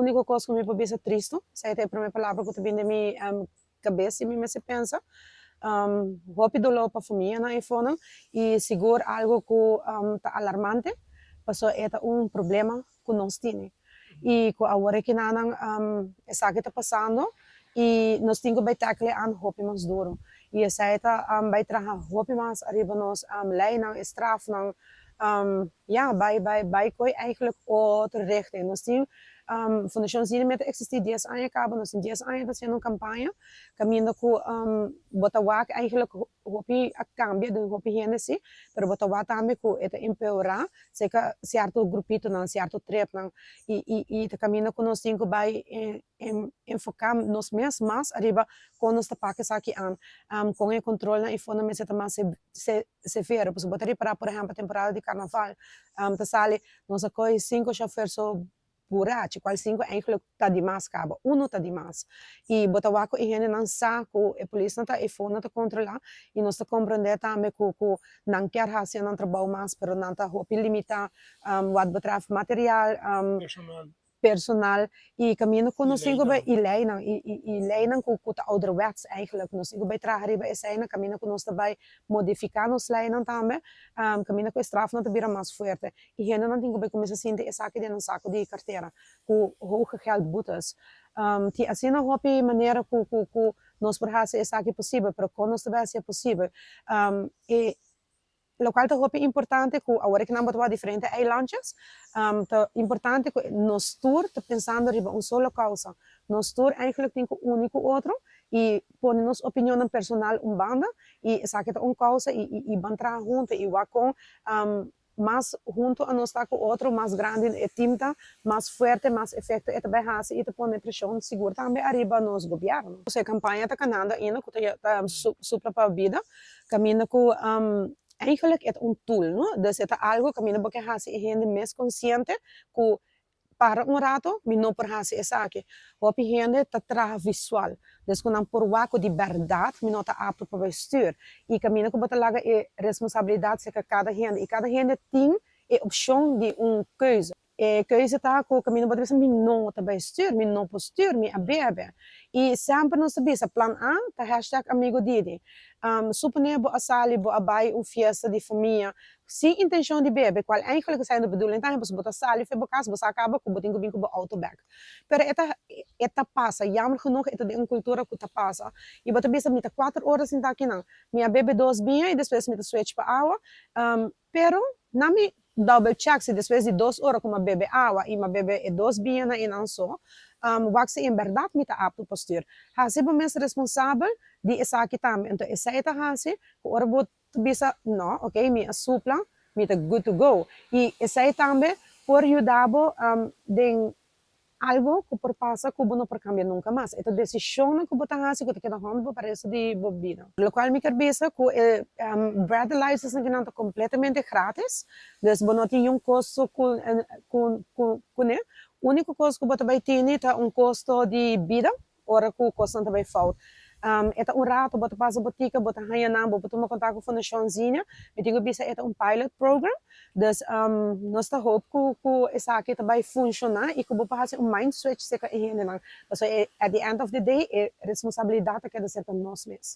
Úniko kos ku mi por bisa, tristu. Esei ta e promé palabra ku ta bin den mi kabes i mi mester pensa. Hopi doló pa famianan eifonan i sigur algu ku ta alarmante, pasobra e ta un problema ku nos tene i ku awor e kinanan esaki ta pasando i nos tin ku bai tackle aan hopi mas duru i esei ta bai traha hopi mas ariba nos leinan, e strafnan, ya, bai bai bai koe eigenlijk otro richting. Nos tin Fundashon Zinime ta eksistí 10 aña kaba, nos tin 10 aña ta hasiendo un kampaña kaminda ku bo ta wak eigenlijk hopi a kambia den hopi hende si, pero bo ta wak tambe ku e ta empeorá serka sierto grupitonan, sierto tripnan i ta kaminda ku nos tin ku bai enfoká nos mes mas ariba kon nos ta pak esaki aan, kon e kontrolnan eifonan mester ta mas severo, pasobra bo ta ripará, por ehèmpel, temporada di karnaval ta sali nos a kohe sinku shofèr so burachi, kual sinku eigenlijk ta dimas kaba, unu ta dimas i bo ta wak ku e hendenan sa ku e polisnan ta eifonan ta kontrolá i nos ta komprendé tambe ku nan kier hasi nan trabou mas, pero nan ta hopi limitá wat betreft material, personal i kaminda ku nos tin ku bai i leinan i leinan ku ta ouderwets eigenlijk. Nos tin ku bai traha riba eseinan kaminda ku nos ta bai modifiká nos leinan tambe, kaminda ku e strafnan ta bira mas fuerte i hendenan tin ku bai kuminsá sinti esaki den nan sako di kartera ku hoge geldboetes. Tin asina hopi manera ku nos por hasi esaki posibel, pero kon nos ta bai hasié posibel? E lokual ta hopi importante ku awor ku nan bo ta wak diferente eilandjes, ta importante ku nos tur ta pensando riba un solo kousa. Nos tur eigenlijk tin ku uni ku otro i pone nos opinionnan personal un banda i esaki ta un kousa i ban traha huntu i wak kon mas huntu anos ta ku otro, mas grandi e team ta, mas fuerte, mas efekto e ta bai hasi i ta pone preshon sigur tambe ariba nos gobièrnu. E kampaña ta kanando ainda ku ta Supla pa Bida, kaminda ku eigenlijk e ta un tool, no? Dus e ta algu kaminda bo ke hasi e hende mes konsiente ku para un rato, mi no por hasi esaki. Hopi hende ta traha visual, dus ku nan por wak ku di bèrdat mi no ta apto pa bai stür i kaminda ku bo ta laga e responsabilidat serka kada hende i kada hende tin e opshon di un keuze. E keuze ta ku kaminda bo ta bisa mi no ta bai stür, mi no por stür, mi a bebe. I semper nos ta bisa plan A ta #AmigoDidi. Suponé bo a sali, bo a bai un fiesta di famia sin intenshon di bebe, kual eigenlijk esei no bedoeling tambe, pasobra bo ta sali for bo kas, bo sa kaba ku bo tin ku bin ku bo outo bèk. Pero e ta pasa, jammer genoeg e ta den un kultura ku ta pasa. I bo ta bisa mi ta 4 ora sintá akinan, mi a bebe dos biña i despues mi ta switch pa awa, pero na mi double check si despues di 2 ora ku mi a bebe awa i mi a bebe e dos biñanan einan so, wak si en bèrdat mi ta apto pa stür. Hasi bo mes responsabel di esaki tambe. Anto esei ta hasi ku ora bo ta bisa no, ok, mi a supla, mi ta good to go. I esei tambe por yuda bo den algu ku por pasa ku bo no por kambia nunka mas. E ta desishonnan ku bo ta hasi ku ta keda hòndu bo pa resto di bo bida. Lokual mi kier bisa ku e breathalyzers nan ta kompletamente gratis, dus bo no tin niun kosto kuné. Úniko kos ku bo ta bai tene ta un kosto di bida ora ku kosnan ta bai fout. E ta un rato bo ta pasa botika, bo ta haña nan, bo por tuma kontakto ku Fundashon Zinia. Mi tin ku bisa e ta un pilot program, dus nos ta hoop ku esaki ta bai funshoná i ku bo por hasi un mind switch serka e hendenan, pasobra at the end of the day e responsabilidat ta keda serka nos mes.